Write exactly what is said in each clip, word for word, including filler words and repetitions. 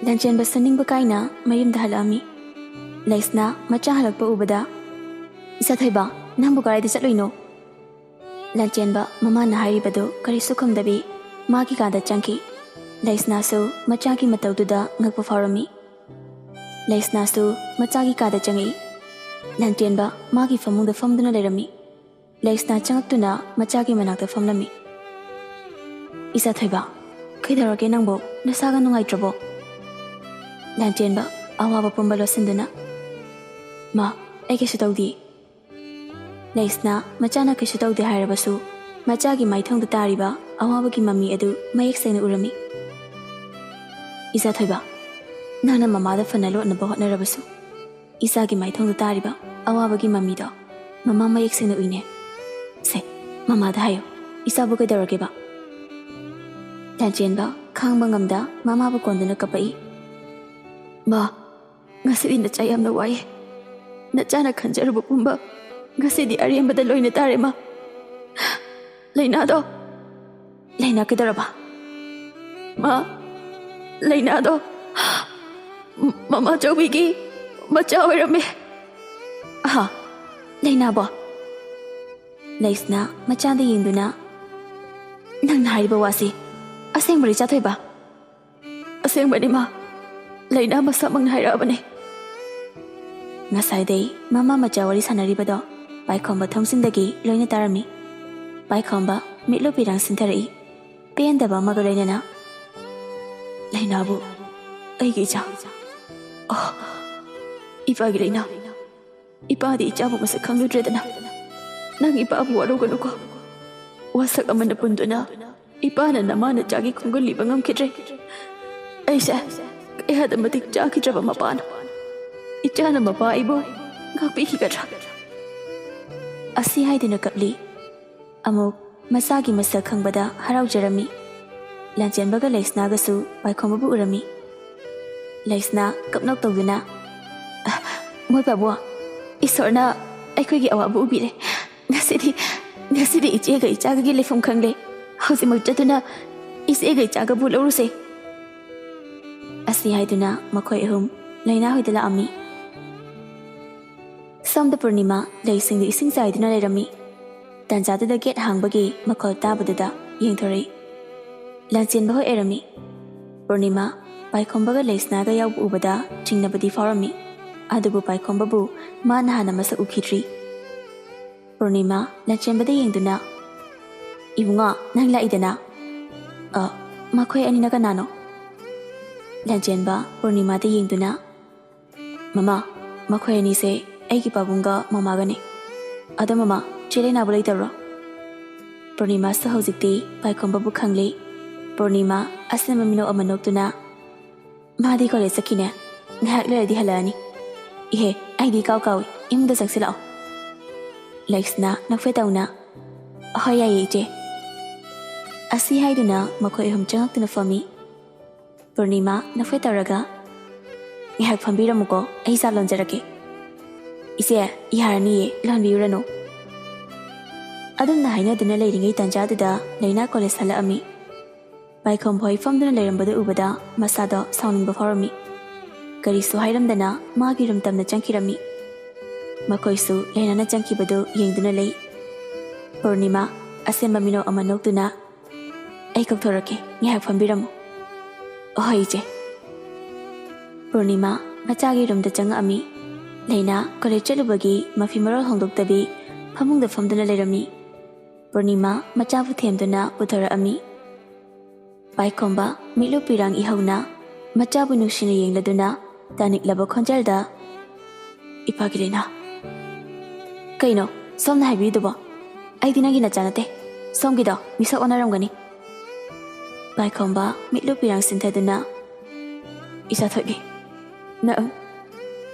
ꯂꯥꯟꯆꯦꯟꯕ ꯁꯨꯅꯤꯡꯕ ꯀꯥꯏꯅ ꯃꯌꯨꯝꯗ ꯍꯜꯂꯛꯑꯝꯃꯤ꯫ ꯂꯩꯁꯅꯥ ꯃꯆꯥ ꯍꯜꯂꯛꯄ ꯎꯕꯗ, "ꯏꯆꯥ ꯊꯣꯏꯕ, ꯅꯪꯕꯨ ꯀꯗꯥꯏꯗ ꯆꯠꯂꯨꯏꯅꯣ?" ꯂꯥꯟꯆꯦꯟꯕ ꯃꯃꯥꯅ ꯍꯥꯏꯔꯤꯕꯗꯨ ꯀꯔꯤꯁꯨ ꯈꯨꯝꯗꯕꯤ ꯃꯥꯒꯤ ꯀꯥꯗ ꯆꯪꯈꯤ꯫ ꯂꯩꯁꯅꯥꯁꯨ ꯃꯆꯥꯒꯤ ꯃꯇꯧꯗꯨꯗ ꯉꯛꯄ ꯐꯥꯎꯔꯝꯃꯤ꯫ ꯂꯩꯁꯅꯥꯁꯨ ꯃꯆꯥꯒꯤ ꯀꯥꯗ ꯆꯪꯉꯛꯏ꯫ ꯂꯥꯟꯆꯦꯟꯕ ꯃꯥꯒꯤ ꯐꯃꯨꯡꯗ ꯐꯝꯗꯨꯅ ꯂꯩꯔꯝꯃꯤ꯫ ꯂꯩꯁꯅꯥ ꯆꯪꯉꯛꯇꯨꯅ ꯃꯆꯥꯒꯤ ꯃꯅꯥꯛꯇ ꯐꯝꯂꯝꯃꯤ꯫ "ꯏꯆꯥ ꯊꯣꯏꯕ, ꯀꯩꯗꯧꯔꯒꯦ ꯅꯪꯕꯨ? ꯅꯁꯥꯒ ꯅꯨꯡꯉꯥꯏꯇ꯭ꯔꯕꯣ?" ꯂꯥꯟꯆꯦꯟꯕ ꯑꯋꯥꯕ ꯄꯨꯝꯕ ꯂꯣꯠꯁꯤꯟꯗꯨꯅ, "ꯃꯥ, ꯑꯩ ꯀꯩꯁꯨ ꯇꯧꯗꯦ꯫" ꯂꯩꯁꯅꯥ ꯃꯆꯥꯅ ꯀꯩꯁꯨ ꯇꯧꯗꯦ ꯍꯥꯏꯔꯕꯁꯨ, ꯃꯆꯥꯒꯤ ꯃꯥꯏꯊꯣꯡꯗ ꯇꯥꯔꯤꯕ ꯑꯋꯥꯕꯒꯤ ꯃꯃꯤ ꯑꯗꯨ ꯃꯌꯦꯛ ꯁꯦꯡꯅ ꯎꯔꯝꯃꯤ꯫ "ꯏꯆꯥ ꯊꯣꯏꯕ, ꯅꯪꯅ ꯃꯃꯥꯗ ꯐꯅ ꯂꯣꯠꯅꯕ ꯍꯣꯠꯅꯔꯕꯁꯨ, ꯏꯆꯥꯒꯤ ꯃꯥꯏꯊꯣꯡꯗ ꯇꯥꯔꯤꯕ ꯑꯋꯥꯕꯒꯤ ꯃꯃꯤꯗꯣ ꯃꯃꯥ ꯃꯌꯦꯛ ꯁꯦꯡꯅ ꯎꯏꯅꯦ꯫ ꯁꯦ, ꯃꯃꯥꯗ ꯍꯥꯏꯌꯨ, ꯏꯆꯥꯕꯨ ꯀꯩꯗꯧꯔꯒꯦꯕ?" ꯂꯥꯟꯆꯦꯟꯕ ꯈꯥꯡꯕ ꯉꯝꯗ ꯃꯃꯥꯕꯨ ꯀꯣꯟꯗꯨꯅ ꯀꯞꯄꯛꯏ꯫ "ꯃꯥ, ꯉꯁꯤꯗꯤ ꯅꯆꯥ ꯌꯥꯝꯅ ꯋꯥꯏꯌꯦ꯫ ꯅꯆꯥꯅ ꯈꯟꯖꯔꯨꯕ ꯄꯨꯝꯕ ꯉꯁꯤꯗꯤ ꯑꯔꯦꯝꯕꯗ ꯂꯣꯏꯅ ꯇꯥꯔꯦ, ꯃꯥ꯫ ꯂꯩꯅꯥꯗꯣ, ꯂꯩꯅꯥ ꯀꯩꯗꯧꯔꯕ? ꯃꯥ, ꯂꯩꯅꯥꯗꯣ ꯃꯃꯥ ꯆꯧꯕꯤꯒꯤ ꯃꯆꯥ ꯑꯣꯏꯔꯝꯃꯦ꯫" "ꯑꯍꯥ, ꯂꯩꯅꯥꯕꯣ?" ꯂꯩꯁꯅꯥ ꯃꯆꯥꯗ ꯌꯦꯡꯗꯨꯅ, "ꯅꯪꯅ ꯍꯥꯏꯔꯤꯕ ꯋꯥꯁꯤ ꯑꯁꯦꯡꯕꯔꯤ, ꯏꯆꯥ ꯊꯣꯏꯕ?" "ꯑꯁꯦꯡꯕꯅꯤ, ꯃꯥ꯫ ꯂꯩꯅꯥ ꯃꯁꯥꯃꯛꯅ ꯍꯥꯏꯔꯛꯑꯕꯅꯤ꯫" ꯉꯁꯥꯏꯗꯩ ꯃꯃꯥ ꯃꯆꯥ ꯋꯥꯔꯤ ꯁꯥꯟꯅꯔꯤꯕꯗꯣ ꯄꯥꯏꯈꯣꯝꯕ ꯊꯣꯡꯖꯤꯟꯗꯒꯤ ꯂꯣꯏꯅ ꯇꯥꯔꯝꯃꯤ꯫ ꯄꯥꯏꯈꯣꯝꯕ ꯃꯤꯠꯂꯨ ꯄꯤꯔꯥꯡ ꯁꯤꯟꯊꯔꯛꯏ꯫ ꯄꯦꯟꯗꯕ ꯑꯃꯒ ꯂꯣꯏꯅꯅ, "ꯂꯩꯅꯥꯕꯨ ꯑꯩꯒꯤ ꯏꯆꯥ? ꯑꯣ, ꯏꯄꯥꯒꯤ ꯂꯩꯅꯥ꯫ ꯏꯄꯥꯗꯤ ꯏꯆꯥꯕꯨ ꯃꯁꯛ ꯈꯪꯂꯨꯗ꯭ꯔꯦꯗꯅ꯫ ꯅꯪ ꯏꯄꯥꯕꯨ ꯋꯥꯔꯧꯒꯅꯨꯀꯣ꯫ ꯋꯥꯁꯛ ꯑꯃꯅ ꯄꯨꯟꯗꯨꯅ ꯏꯄꯥꯅ ꯅꯃꯥ ꯅꯆꯥꯒꯤ ꯈꯣꯡꯒꯨꯜ ꯂꯤꯕ ꯉꯝꯈꯤꯗ꯭ꯔꯦ꯫ ꯑꯩꯁꯦ ꯀꯌꯥꯗ ꯃꯇꯤꯛ ꯆꯥꯈꯤꯗ꯭ꯔꯕ ꯃꯄꯥꯅꯣ꯫ ꯏꯆꯥꯅ ꯃꯄꯥ ꯑꯩꯕꯨ ꯉꯥꯛꯄꯤꯈꯤꯒꯗ꯭ꯔꯥ?" ꯑꯁꯤ ꯍꯥꯏꯗꯨꯅ ꯀꯞꯂꯤ꯫ ꯑꯃꯨꯛ ꯃꯆꯥꯒꯤ ꯃꯁꯛ ꯈꯪꯕꯗ ꯍꯔꯥꯎꯖꯔꯝꯃꯤ꯫ ꯂꯥꯟꯆꯦꯟꯕꯒ ꯂꯩꯁꯅꯥꯒꯁꯨ ꯄꯥꯏꯈꯣꯝꯕꯕꯨ ꯎꯔꯝꯃꯤ꯫ ꯂꯩꯁꯅꯥ ꯀꯞꯅꯣꯛ ꯇꯧꯗꯨꯅ, "ꯑ, ꯃꯣꯏ ꯄꯥꯕꯨꯡ, ꯏꯁꯣꯔꯅ ꯑꯩꯈꯣꯏꯒꯤ ꯑꯋꯥꯕ ꯎꯕꯤꯔꯦ꯫ ꯉꯁꯤꯗꯤ, ꯉꯁꯤꯗꯤ ꯏꯆꯦꯒ ꯏꯆꯥꯒꯒꯤ ꯂꯩꯐꯝ ꯈꯪꯂꯦ꯫ ꯍꯧꯖꯤꯛꯃꯛ ꯆꯠꯇꯨꯅ ꯏꯆꯦꯒ ꯏꯆꯥꯒꯕꯨ ꯂꯧꯔꯨꯁꯦ꯫" ꯑꯁꯤ ꯍꯥꯏꯗꯨꯅ ꯃꯈꯣꯏ ꯑꯍꯨꯝ ꯂꯩꯅꯥ ꯍꯣꯏꯗ ꯂꯥꯛꯑꯝꯃꯤ꯫ ꯁꯣꯝꯗ ꯄꯨꯔꯅꯤꯃꯥ ꯂꯩꯁꯤꯡꯗꯨ ꯏꯁꯤꯡ ꯆꯥꯏꯗꯨꯅ ꯂꯩꯔꯝꯃꯤ꯫ ꯇꯥꯟꯖꯥꯗꯨꯗ ꯒꯦꯠ ꯍꯥꯡꯕꯒꯤ ꯃꯈꯣꯜ ꯇꯥꯕꯗꯨꯗ ꯌꯦꯡꯊꯣꯔꯛꯏ꯫ ꯂꯥꯟꯆꯦꯟꯕ ꯍꯣꯏ ꯑꯣꯏꯔꯝꯃꯤ꯫ ꯄꯨꯔꯅꯤꯃꯥ ꯄꯥꯏꯈꯣꯝꯕꯒ ꯂꯩꯁꯅꯥꯒ ꯌꯥꯎꯕ ꯎꯕꯗ ꯆꯤꯡꯅꯕꯗꯤ ꯐꯥꯎꯔꯝꯃꯤ, ꯑꯗꯨꯕꯨ ꯄꯥꯏꯈꯣꯝꯕꯕꯨ ꯃꯥꯅ ꯍꯥꯟꯅ ꯃꯁꯛ ꯎꯈꯤꯗ꯭ꯔꯤ꯫ ꯄꯨꯔꯅꯤꯃꯥ ꯂꯥꯟꯆꯦꯟꯕꯗ ꯌꯦꯡꯗꯨꯅ, "ꯏꯕꯨꯡꯉꯣ, ꯅꯪ ꯂꯥꯛꯏꯗꯅ?" "ꯑ, ꯃꯈꯣꯏ ꯑꯅꯤꯅ ꯀꯅꯥꯅꯣ?" ꯂꯥꯟꯆꯦꯟꯕ ꯄꯨꯔꯅꯤꯃꯥꯗ ꯌꯦꯡꯗꯨꯅ, "ꯃꯃꯥ, ꯃꯈꯣꯏ ꯑꯅꯤꯁꯦ ꯑꯩꯒꯤ ꯄꯥꯕꯨꯡꯒ ꯃꯃꯥꯒꯅꯤ꯫ ꯑꯗꯣ ꯃꯃꯥ, ꯆꯦ ꯂꯩꯅꯥꯕꯨ ꯂꯩꯇꯕ꯭ꯔꯣ?" ꯄꯨꯔꯅꯤꯃꯥꯁꯨ ꯍꯧꯖꯤꯛꯇꯤ ꯄꯥꯏꯈꯣꯝꯕꯕꯨ ꯈꯪꯂꯦ꯫ ꯄꯨꯔꯅꯤꯃꯥ ꯑꯁꯦꯝꯕ ꯃꯤꯅꯣꯛ ꯑꯃ ꯅꯣꯛꯇꯨꯅ, "ꯃꯥꯗꯤ ꯀꯣꯂꯦꯖ ꯆꯠꯈꯤꯅꯦ꯫ ꯉꯥꯏꯍꯥꯛ ꯂꯩꯔꯗꯤ ꯍꯜꯂꯛꯑꯅꯤ꯫ ꯏꯍꯦ, ꯑꯩꯗꯤ ꯏꯀꯥꯎ ꯀꯥꯎꯏ꯫ ꯏꯃꯨꯡꯗ ꯆꯪꯁꯤꯜꯂꯛꯑꯣ꯫" ꯂꯩꯁꯅꯥ ꯅꯣꯛꯐꯦꯠ ꯇꯧꯅ, "ꯍꯣꯏ, ꯌꯥꯏꯌꯦ, ꯏꯆꯦ꯫" ꯑꯁꯤ ꯍꯥꯏꯗꯨꯅ ꯃꯈꯣꯏ ꯑꯍꯨꯝ ꯆꯪꯉꯛꯇꯨꯅ ꯐꯝꯃꯤ꯫ ꯄꯨꯔꯅꯤꯃꯥ ꯅꯣꯛꯐꯦꯠ ꯇꯧꯔꯒ, "ꯉꯥꯏꯍꯥꯛ ꯐꯝꯕꯤꯔꯝꯃꯨꯀꯣ, ꯑꯩ ꯆꯥ ꯂꯣꯟꯖꯔꯛꯀꯦ꯫" "ꯏꯆꯦ, ꯌꯥꯔꯅꯤꯌꯦ, ꯂꯣꯟꯕꯤꯔꯨꯔꯅꯨ꯫" ꯑꯗꯨꯝꯅ ꯍꯥꯏꯅꯗꯨꯅ ꯂꯩꯔꯤꯉꯩ ꯇꯥꯟꯖꯥꯗꯨꯗ ꯂꯩꯅꯥ ꯀꯣꯂꯦꯖ ꯍꯜꯂꯛꯑꯝꯃꯤ꯫ ꯄꯥꯏꯈꯣꯝꯕ ꯍꯣꯏ ꯐꯝꯗꯨꯅ ꯂꯩꯔꯝꯕꯗꯨ ꯎꯕꯗ ꯃꯁꯥꯗꯣ ꯁꯥꯎꯅꯤꯡꯕ ꯐꯥꯎꯔꯝꯃꯤ꯫ ꯀꯔꯤꯁꯨ ꯍꯥꯏꯔꯝꯗꯅ ꯃꯥꯒꯤ ꯔꯨꯝ ꯇꯝꯅ ꯆꯪꯈꯤꯔꯝꯃꯤ꯫ ꯃꯈꯣꯏꯁꯨ ꯂꯩꯅꯥꯅ ꯆꯪꯈꯤꯕꯗꯨ ꯌꯦꯡꯗꯨꯅ ꯂꯩ꯫ ꯄꯨꯔꯅꯤꯃꯥ ꯑꯁꯦꯝꯕ ꯃꯤꯅꯣꯛ ꯑꯃ ꯅꯣꯛꯇꯨꯅ, "ꯑꯩ ꯀꯧꯊꯣꯔꯛꯀꯦ, ꯉꯥꯏꯍꯥꯛ ꯐꯝꯕꯤꯔꯝꯃꯨ꯫" "ꯑꯍꯣꯏ, ꯏꯆꯦ꯫" ꯄꯨꯔꯅꯤꯃꯥ ꯃꯆꯥꯒꯤ ꯔꯨꯝꯗ ꯆꯪꯉꯛꯑꯝꯃꯤ꯫ ꯂꯩꯅꯥ ꯀꯣꯂꯦꯖ ꯆꯠꯂꯨꯕꯒꯤ ꯃꯐꯤ ꯃꯔꯣꯜ ꯍꯣꯡꯗꯣꯛꯇꯕꯤ ꯐꯃꯨꯡꯗ ꯐꯝꯗꯨꯅ ꯂꯩꯔꯝꯃꯤ꯫ ꯄꯨꯔꯅꯤꯃꯥ ꯃꯆꯥꯕꯨ ꯊꯦꯝꯗꯨꯅ ꯄꯨꯊꯣꯔꯛꯑꯝꯃꯤ꯫ ꯄꯥꯏꯈꯣꯝꯕ ꯃꯤꯠꯂꯨ ꯄꯤꯔꯥꯡ ꯏꯍꯧꯅ ꯃꯆꯥꯕꯨ ꯅꯨꯡꯁꯤꯅ ꯌꯦꯡꯂꯗꯨꯅ ꯇꯥꯅꯤꯛꯂꯕ ꯈꯣꯟꯖꯦꯜꯗ, "ꯏꯄꯥꯒꯤ ꯂꯩꯅꯥ꯫" "ꯀꯩꯅꯣ ꯁꯣꯝꯅ ꯍꯥꯏꯕꯤꯔꯤꯗꯨꯕꯣ? ꯑꯩꯗꯤ ꯅꯪꯒꯤ ꯅꯆꯥ ꯅꯠꯇꯦ꯫ ꯁꯣꯝꯒꯤꯗꯣ ꯃꯤꯁꯛ ꯑꯣꯟꯅꯔꯝꯒꯅꯤ꯫" ꯄꯥꯏꯈꯣꯝꯕ ꯃꯤꯠꯂꯨ ꯄꯤꯔꯥꯡ ꯁꯤꯟꯊꯗꯨꯅ, "ꯏꯆꯥ ꯊꯣꯏꯕꯤ, ꯅꯪ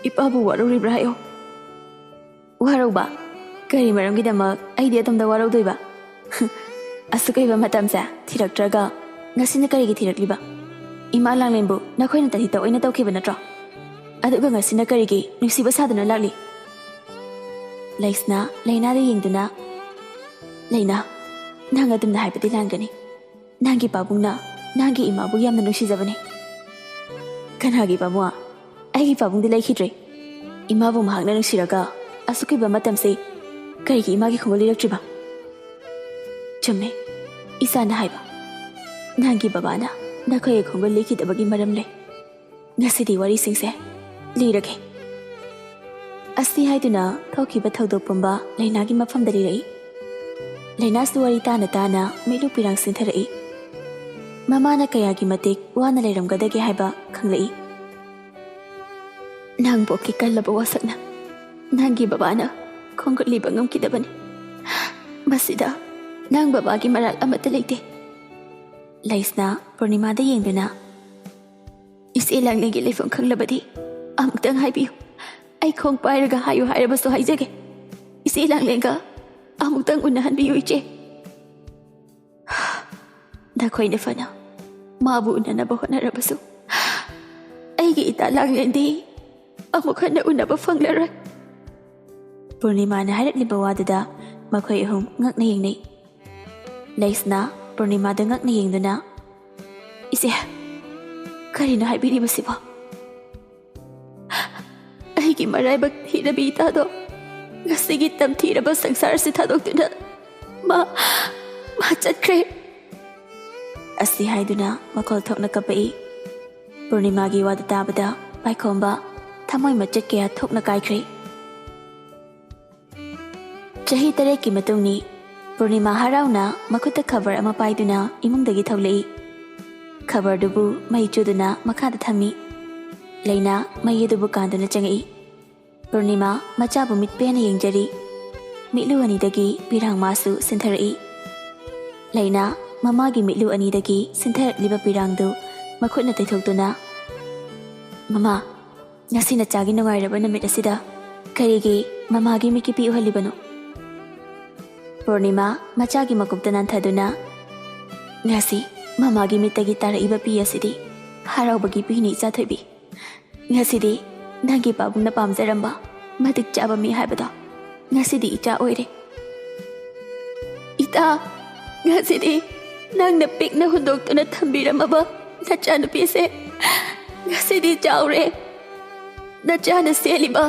ꯏꯄꯥꯕꯨ ꯋꯥꯔꯧꯔꯤꯕ꯭ꯔꯥ ꯍꯥꯏꯌꯣ꯫" "ꯋꯥꯔꯧꯕ? ꯀꯔꯤ ꯃꯔꯝꯒꯤꯗꯃꯛ ꯑꯩꯗꯤ ꯑꯗꯣꯝꯗ ꯋꯥꯔꯧꯗꯣꯏꯕ? ꯑꯁꯨꯛ ꯀꯨꯏꯕ ꯃꯇꯝꯁꯦ ꯊꯤꯔꯛꯇ꯭ꯔꯒ ꯉꯁꯤꯅ ꯀꯔꯤꯒꯤ ꯊꯤꯔꯛꯂꯤꯕ? ꯏꯃꯥ ꯂꯥꯡꯂꯦꯟꯕꯨ ꯅꯈꯣꯏꯅ ꯇꯥꯊꯤ ꯇꯥꯑꯣꯏꯅ ꯇꯧꯈꯤꯕ ꯅꯠꯇ꯭ꯔꯣ? ꯑꯗꯨꯒ ꯉꯁꯤꯅ ꯀꯔꯤꯒꯤ ꯅꯨꯡꯁꯤꯕ ꯁꯥꯗꯨꯅ ꯂꯥꯛꯂꯤ?" ꯂꯩꯁꯅꯥ ꯂꯩꯅꯥꯗ ꯌꯦꯡꯗꯨꯅ, "ꯂꯩꯅꯥ, ꯅꯪ ꯑꯗꯨꯝꯅ ꯍꯥꯏꯕꯗꯤ ꯂꯥꯟꯒꯅꯤ꯫ ꯅꯪꯒꯤ ꯄꯥꯕꯨꯡꯅ ꯅꯪꯒꯤ ꯏꯃꯥꯕꯨ ꯌꯥꯝꯅ ꯅꯨꯡꯁꯤꯖꯕꯅꯤ꯫" "ꯀꯅꯥꯒꯤ ꯄꯥꯕꯨꯡ? ꯑꯩꯒꯤ ꯄꯥꯕꯨꯡꯗꯤ ꯂꯩꯈꯤꯗ꯭ꯔꯦ꯫ ꯏꯃꯥꯕꯨ ꯃꯍꯥꯛꯅ ꯅꯨꯡꯁꯤꯔꯒ ꯑꯁꯨꯛ ꯀꯨꯏꯕ ꯃꯇꯝꯁꯦ ꯀꯔꯤꯒꯤ ꯏꯃꯥꯒꯤ ꯈꯣꯡꯒꯨꯜ ꯂꯤꯔꯛꯇ꯭ꯔꯤꯕ?" "ꯆꯨꯝꯃꯦ, ꯏꯆꯥꯅ ꯍꯥꯏꯕ꯫ ꯅꯪꯒꯤ ꯕꯕꯥꯅ ꯅꯈꯣꯏꯒꯤ ꯈꯣꯡꯒꯨꯜ ꯂꯤꯈꯤꯗꯕꯒꯤ ꯃꯔꯝ ꯂꯩ꯫ ꯉꯁꯤꯗꯤ ꯋꯥꯔꯤꯁꯤꯡꯁꯦ ꯂꯤꯔꯒꯦ꯫" ꯑꯁꯤ ꯍꯥꯏꯗꯨꯅ ꯊꯣꯛꯈꯤꯕ ꯊꯧꯗꯣꯛ ꯄꯨꯝꯕ ꯂꯩꯅꯥꯒꯤ ꯃꯐꯝꯗ ꯂꯤꯔꯛꯏ꯫ ꯂꯩꯅꯥꯁꯨ ꯋꯥꯔꯤ ꯇꯥꯅ ꯇꯥꯅ ꯃꯤꯠꯂꯨ ꯄꯤꯔꯥꯡ ꯁꯤꯟꯊꯔꯛꯏ꯫ ꯃꯃꯥꯅ ꯀꯌꯥꯒꯤ ꯃꯇꯤꯛ ꯋꯥꯅ ꯂꯩꯔꯝꯒꯗꯒꯦ ꯍꯥꯏꯕ ꯈꯪꯂꯛꯏ꯫ "ꯅꯪ ꯄꯣꯛꯀꯤ ꯀꯜꯂꯕ ꯋꯥꯁꯛꯅ ꯅꯪꯒꯤ ꯕꯕꯥꯅ ꯈꯣꯡꯒꯠꯂꯤꯕ ꯉꯝꯈꯤꯗꯕꯅꯤ꯫ ꯃꯁꯤꯗ ꯅꯪ ꯕꯕꯥꯒꯤ ꯃꯔꯥꯜ ꯑꯃꯠꯇ ꯂꯩꯇꯦ꯫" ꯂꯩꯁꯅꯥ ꯄꯨꯔꯅꯤꯃꯥꯗ ꯌꯦꯡꯗꯨꯅ, "ꯏꯆꯦ ꯂꯥꯡꯂꯦꯟꯒꯤ ꯂꯩꯐꯝ ꯈꯪꯂꯕꯗꯤ ꯑꯃꯨꯛꯇꯪ ꯍꯥꯏꯕꯤꯌꯨ꯫ ꯑꯩ ꯈꯣꯡ ꯄꯥꯏꯔꯒ ꯍꯥꯏꯌꯨ ꯍꯥꯏꯔꯕꯁꯨ ꯍꯥꯏꯖꯒꯦ꯫ ꯏꯆꯦ ꯂꯥꯡꯂꯦꯟꯒ ꯑꯃꯨꯛꯇꯪ ꯎꯅꯍꯟꯕꯤꯌꯨ, ꯏꯆꯦ꯫" "ꯅꯈꯣꯏꯅ ꯐꯅ ꯃꯥꯕꯨ ꯎꯅꯅꯕ ꯍꯣꯠꯅꯔꯕꯁꯨ, ꯑꯩꯒꯤ ꯏꯇꯥ ꯂꯥꯡꯂꯦꯟꯗꯤ ꯑꯃꯨꯛ ꯍꯟꯅ ꯎꯅꯕ ꯐꯪꯂꯔꯣꯏ꯫" ꯄꯨꯔꯅꯤꯃꯥꯅ ꯍꯥꯏꯔꯛꯂꯤꯕ ꯋꯥꯗꯨꯗ ꯃꯈꯣꯏ ꯑꯍꯨꯝ ꯉꯛꯅ ꯌꯦꯡꯅꯩ꯫ ꯂꯩꯁꯅꯥ ꯄꯨꯔꯅꯤꯃꯥꯗ ꯉꯛꯅ ꯌꯦꯡꯗꯨꯅ, "ꯏꯆꯦ, ꯀꯔꯤꯅꯣ ꯍꯥꯏꯕꯤꯔꯤꯕꯁꯤꯕꯣ? ꯑꯩꯒꯤ ꯃꯔꯥꯏꯕꯛ ꯊꯤꯔꯕꯤ ꯏꯇꯥꯗꯣ ꯉꯁꯤꯒꯤ ꯇꯝꯊꯤꯔꯕ ꯁꯪꯁꯥꯔꯁꯤ ꯊꯥꯗꯣꯛꯇꯨꯅ ꯃꯥ, ꯃꯥ ꯆꯠꯈ꯭ꯔꯦ꯫" ꯑꯁꯤ ꯍꯥꯏꯗꯨꯅ ꯃꯈꯣꯜ ꯊꯣꯛꯅ ꯀꯞꯄꯛꯏ꯫ ꯄꯨꯔꯅꯤꯃꯥꯒꯤ ꯋꯥꯗꯨ ꯇꯥꯕꯗ ꯄꯥꯏꯈꯣꯝꯕ ꯊꯃꯣꯏ ꯃꯆꯦꯠ ꯀꯌꯥ ꯊꯣꯛꯅ ꯀꯥꯏꯈ꯭ꯔꯦ꯫ ꯆꯍꯤ ꯇꯔꯦꯠꯀꯤ ꯃꯇꯨꯡꯅꯤ꯫ ꯄꯨꯔꯅꯤꯃꯥ ꯍꯔꯥꯎꯅ ꯃꯈꯨꯠꯇ ꯈꯕꯔ ꯑꯃ ꯄꯥꯏꯗꯨꯅ ꯏꯃꯨꯡꯗꯒꯤ ꯊꯣꯛꯂꯛꯏ꯫ ꯈꯕꯔꯗꯨꯕꯨ ꯃꯩ ꯆꯨꯗꯨꯅ ꯃꯈꯥꯗ ꯊꯝꯃꯤ꯫ ꯂꯩꯅꯥ ꯃꯩ ꯑꯗꯨꯕꯨ ꯀꯥꯟꯗꯨꯅ ꯆꯪꯉꯛꯏ꯫ ꯄꯨꯔꯅꯤꯃꯥ ꯃꯆꯥꯕꯨ ꯃꯤꯠ ꯄꯦꯟꯅ ꯌꯦꯡꯖꯔꯤ꯫ ꯃꯤꯠꯂꯨ ꯑꯅꯤꯗꯒꯤ ꯄꯤꯔꯥꯡ ꯃꯥꯁꯨ ꯁꯤꯟꯊꯔꯛꯏ꯫ ꯂꯩꯅꯥ ꯃꯃꯥꯒꯤ ꯃꯤꯠꯂꯨ ꯑꯅꯤꯗꯒꯤ ꯁꯤꯟꯊꯔꯛꯂꯤꯕ ꯄꯤꯔꯥꯡꯗꯨ ꯃꯈꯨꯠꯅ ꯇꯩꯊꯣꯛꯇꯨꯅ, "ꯃꯃꯥ, ꯉꯁꯤ ꯅꯆꯥꯒꯤ ꯅꯨꯡꯉꯥꯏꯔꯕ ꯅꯨꯃꯤꯠ ꯑꯁꯤꯗ ꯀꯔꯤꯒꯤ ꯃꯃꯥꯒꯤ ꯃꯤꯠꯀꯤ ꯄꯤ ꯎꯍꯜꯂꯤꯕꯅꯣ?" ꯄꯨꯔꯅꯤꯃꯥ ꯃꯆꯥꯒꯤ ꯃꯀꯣꯛꯇ ꯅꯥꯟꯊꯗꯨꯅ, "ꯉꯁꯤ ꯃꯃꯥꯒꯤ ꯃꯤꯠꯇꯒꯤ ꯇꯥꯔꯛꯏꯕ ꯄꯤ ꯑꯁꯤꯗꯤ ꯍꯔꯥꯎꯕꯒꯤ ꯄꯤꯅꯤ, ꯏꯆꯥ ꯊꯣꯏꯕꯤ꯫ ꯉꯁꯤꯗꯤ ꯅꯪꯒꯤ ꯄꯥꯕꯨꯡꯅ ꯄꯥꯝꯖꯔꯝꯕ ꯃꯇꯤꯛ ꯆꯥꯕ ꯃꯤ ꯍꯥꯏꯕꯗꯣ ꯉꯁꯤꯗꯤ ꯏꯆꯥ ꯑꯣꯏꯔꯦ꯫ ꯏꯇꯥ, ꯉꯁꯤꯗꯤ ꯅꯪꯅ ꯄꯤꯛꯅ ꯍꯨꯟꯗꯣꯛꯇꯨꯅ ꯊꯝꯕꯤꯔꯝꯃꯕ ꯅꯆꯥꯅꯨꯄꯤꯁꯦ ꯉꯁꯤꯗꯤ ꯆꯥꯎꯔꯦ꯫ ꯅꯆꯥꯅ ꯁꯦꯠꯂꯤꯕ